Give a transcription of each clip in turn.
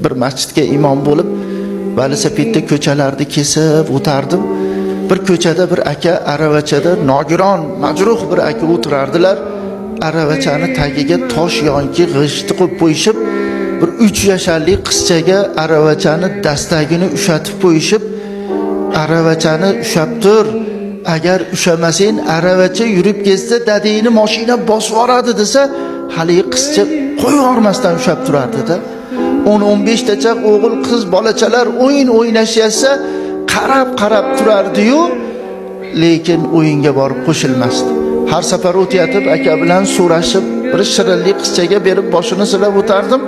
Bir masjidga imom bo'lib, velosipedda ko'chalarni kesib o'tardim. Bir ko'chada bir aka aravachada nogiron, majruh bir aka o'tirardilar. Aravachani tagiga tosh yoki g'ishtni qo'yib qo'yishib, bir 3 yasharli qizchaga aravachani dastagini ushatib qo'yishib, aravachani ushlab tur, agar ushamasang aravacha yurib ketsa dadangni mashina bosib yuboradi desa, haligi qizcha qo'yib yubormasdan ushlab turardi-da. 10-15 tacha o'g'il qiz bolachalar o'yin o'ynashyapsa, qarab qarab turardi-yu, lekin o'yinga borib qo'shilmasdi. Har safar o'tayotib aka bilan so'rashib, bir shirinlik qizchaga berib boshini silab o'tardim.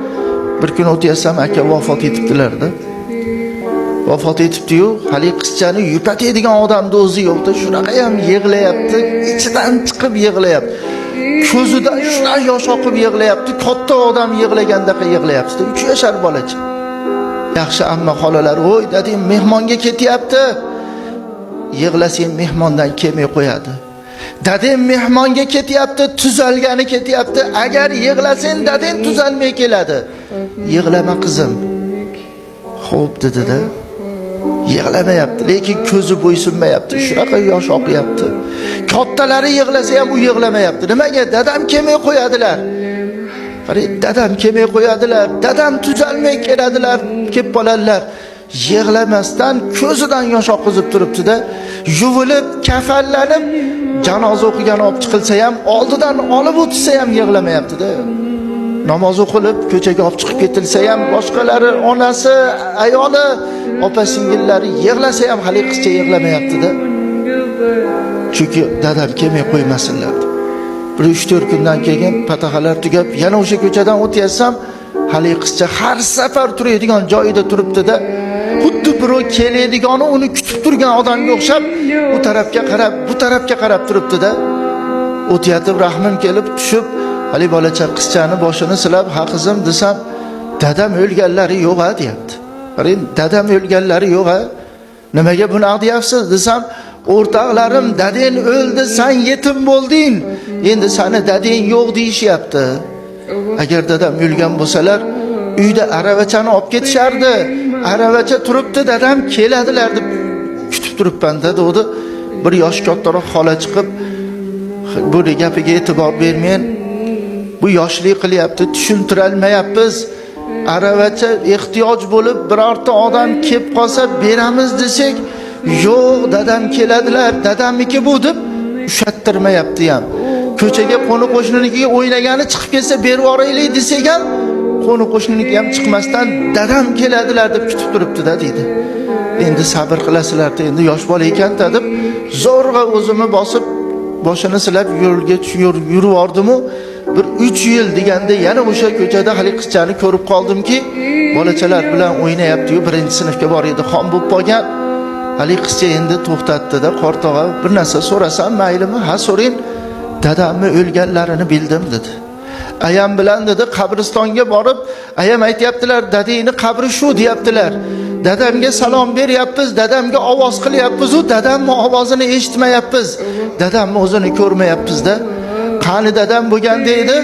Bir kun o'tayapsam aka vafot etibdilar-da. Vafot etibdi-yu, haligi qizchani yupatadigan odamni o'zi yo'qda, shunaqa ham yig'layapti, ichidan chiqib yig'layapti. Ko'zidan shunaqa yosh oqib yig'layapti, katta odam yig'lagandaqa yig'layapti. 3 yashar bolacha. Yaxshi amma xolalar, "Voy, dadam mehmonga ketyapti." Yig'lasang mehmondan kelmay qo'yadi. Dadam mehmonga ketyapti, tuzalgani ketyapti. Agar yig'lasang dadang tuzalmay keladi. Yig'lama qizim. Xo'p dedi-da. Yig'lamayapti, lekin ko'zi bo'ysunmayapti. Shunaqa yosh oqyapti. Kattalari yig'lasa ham u yig'lamayapti. Nimaga? Dadam kelmay qo'yadilar. Qarang, dadam kelmay qo'yadilar, dadam tuzalmay keladilar, kelib qoladilar. Yig'lamasdan ko'zidan yosh oqizib turibdi-da, yuvilib, kafanlanib, janoza o'qigan olib chiqilsa ham, oldidan olib o'tsa ham yig'lamayapti-da. Namoz o'qilib, ko'chaga olib chiqib ketilsa ham, boshqalari, onasi, ayoli, opa singillari yig'lasa ham hali qizcha yig'lamayapti-da. Chunki dadam kelmay qo'ymasinlar deb. Bir 3-4 kundan keyin pataxalar tugab, yana o'sha ko'chadan o'tyapsam, hali qizcha har safar turadigan joyida turibdi-da. Xuddi birov keladigani uni kutib turgan odamga o'xshab, u tarafga qarab, bu tarafga qarab turibdi-da. O'tayotib rahmim kelib tushib, hali bolacha qizchani boshini silab, "Ha qizim" desam, "Dadam o'lganlari yo'q a" deyapti. Qarang, dadam o'lganlari yo'q a. Nimaga bunaqa deyapsiz desam, o'rtoqlarim dadang o'ldi, san yetim bo'lding. Endi sani dadang yo'q deyishyapti. Agar dadam o'lgan bo'lsalar, uyda aravachani olib ketishardi. Aravacha turibdi, dadam keladilar deb kutib turibman dedi. Bir yosh kattaroq xola chiqib, buni gapiga e'tibor bermang. Bu yoshlik qilyapti, tushuntirolmayapmiz. Aravacha ehtiyoj bo'lib birorta odam kelib qolsa beramiz desak, yo'q, dadam keladilar, dadamniki bu deb ushattirmayapti ham. Ko'chaga qo'ni qo'shninikiga o'ynagani chiqib kelsa berib yuboraylik desak ham, qo'ni qo'shniniki ham chiqmasdan dadam keladilar deb kutib turibdi-da deydi. Endi sabr qilasizlar, endi yosh bola ekan-da deb zo'rg'a o'zimni bosib, boshini silab yo'lga yurib yubordim-u, bir 3 yil deganda yana o'sha ko'chada hali qizchani ko'rib qoldimki, bolachalar bilan o'ynayapti-yu, 1-sinfga bor edi, xom bo'lib qolgan. Hali qizcha endi to'xtatdi-da, "Qortog'a, bir narsa so'rasam maylimi?" "Ha, so'rang." "Dadamni o'lganlarini bildim" dedi. Ayam bilan dedi qabristonga borib, ayam aytyaptilar, dadangni qabri shu deyaptilar. Dadamga salom beryapmiz, dadamga ovoz qilyapmiz, u dadamni ovozini eshitmayapmiz. Dadamni o'zini ko'rmayapmiz-da. Qani dadam bo'lganda edi,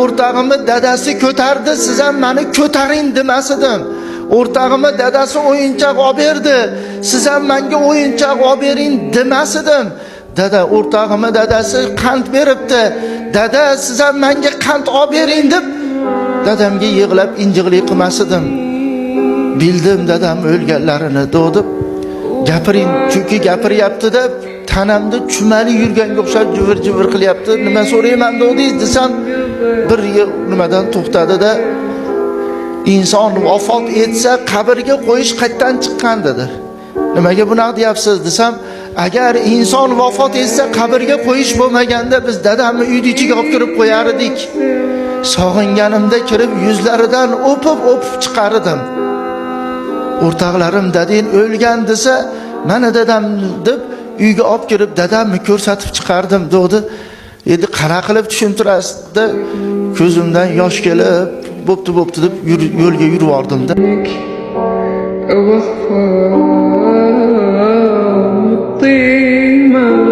o'rtog'imni dadasi ko'tardi, siz ham meni ko'taring demas edim. O'rtog'imni dadasi o'yinchoq olib berdi, siz ham menga o'yinchoq olib bering demas edim. Dada, o'rtog'imni dadasi qand beribdi. Dada, siz ham menga qand olib bering deb dadamga yig'lab injiqlik qilmas edim. Bildim dadam o'lganlarini deb gapiring, chunki gapiryapti-da, tanamda chumali yurganga o'xshab jivir-jivir qilyapti. Nima so'rayman dedingiz desam, bir nimadan to'xtadi-da, inson vafot etsa qabrga qo'yish qayerdan chiqqan dedi. Nimaga bunaqa deyapsiz desam, agar inson vafot etsa qabrga qo'yish bo'lmaganda biz dadamni uyni ichiga olib kirib qo'yar edik. Sog'inganimda kirib yuzlaridan o'pib-o'pib chiqar edim. O'rtoqlarim dadang o'lgan desa, mana dadam deb uyga olib kirib dadamni ko'rsatib chiqardim dedi. Endi qanaqa qilib tushuntirasizda, ko'zimdan yosh kelib, bo'pti bo'pti deb yo'lga yurib yubordimda. وخام الطيمة.